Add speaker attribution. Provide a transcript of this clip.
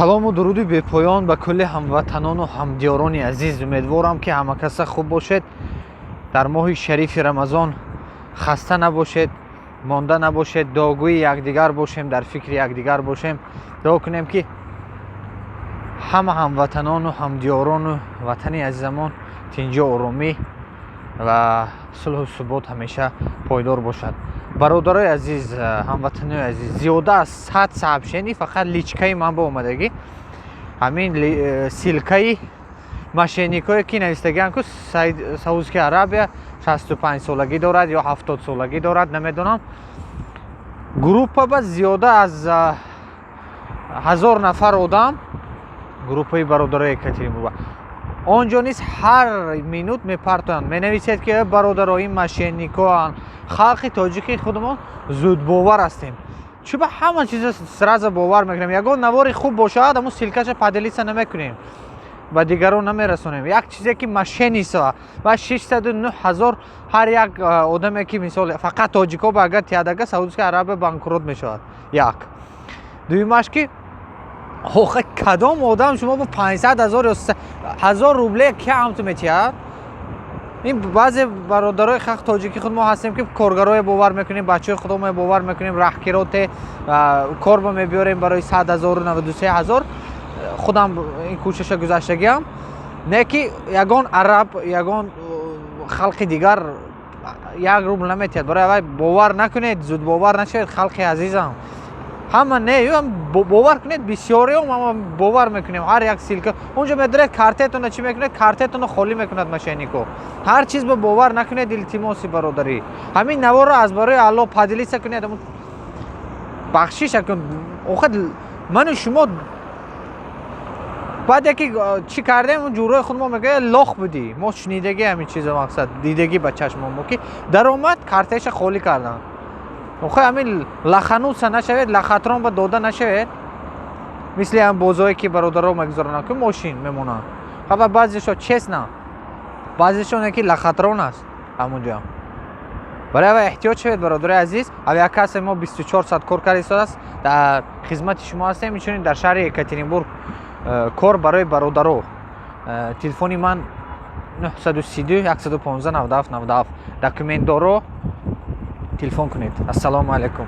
Speaker 1: Салому дуруди бепоён ба кулли ҳамватанону ҳамдиёрони азиз. Умедворам, ки ҳамакаса хуб бошед, дар моҳи шарифи Рамазон хаста набошед, монда набошед, дуогӯи якдигар бошем, дар фикри якдигар бошем. Дуо кунем, ки ҳама ҳамватанону ҳамдиёрону ватани азизамон тинҷу оромӣ ва сулҳу субот ҳамеша пойдор бошад. Бародарои азиз, ҳамватанои азиз, зиёда аз 100 сообщение фақат личкаи ман ба омадагӣ. Ҳамин ссылкаи мошенникое, ки навистагианд, ку Саудская Арабия 65-солагӣ дорад ё 70-солагӣ дорад, намедонам. Группа ба зиёда аз 1000 нафар одам, группаи бародарои Екатеринбург, он ҷо низ ҳар минут мепартоянд, менависед, ки бародаро, ин мошенникоанд. Халқи тоҷики худамон зудбовар ҳастем. Чӯба ҳама чиза сразу бовар мекунем. Ягон навори хуб бошад, аммо ссылкаша поделиться намекунем, ба дигарон намерасонем. Як чизе ки мошенничество ва 609 000 ҳар як одаме, ки мисол фақат тоҷико ба агар тиядага, Саудская Арабия банкрот мешавад. Як дуюмаш, ки охе, кадом одам шумо бо 500 000 ё 1000 рубле ки ҳамту метиҳад? Ин баъзе бародарои халқ тоҷики худ мо ҳастем, ки коргарое бовар мекунем, бачаҳои худомо бовар мекунем, раҳкироте корба мебиёрем барои 100 000-у 93 000. Худам ин кӯшаша гузаштагиам. Не ки ягон араб, ягон халқи дигар як рубл наметиҳад. Барои аввал бовар накунед, зудбовар нашавед, халқи азизам. Ҳама не, бовар кунед, бисёриом ҳама бовар мекунем. Ҳар як ссылка онҷо медоред, картаетона чӣ мекунед, картаетона холӣ мекунад мошеннико. Ҳар чиз ба бовар накунед, илтимоси бародарӣ. Ҳамин наворро аз барои Алло поделиться кунед. Бахшиш акун, охир ману шумо баъд яке чӣ кардем, ҷурҳои худ мо мегӯяд, лох будӣ. Мо шунидагӣ ҳамин чизо, мақсад, дидагӣ ба чашмомо, ки даромад, картаиша холӣ карданд. Охир ҳамин лохануться нашавед, лохотрон ба дода нашавед, мисли ҳам бозое, ки бародаро мегузаронанд, ки мошин мемонанд. Ҳава баъзешо честно, баъзешон ки лохотрон аст ҳамунҷо. Барои ава эҳтиёт шавед, бародарои азиз. Авиакасса мо 24 соат кор карда истодааст, дар хизмати шумо ҳастем. Инчунин дар шаҳри Екатеринбург кор барои бародаро. Телефони ман 932 115 97 97. Документдоро телефон кунед. Ассалому алайкум.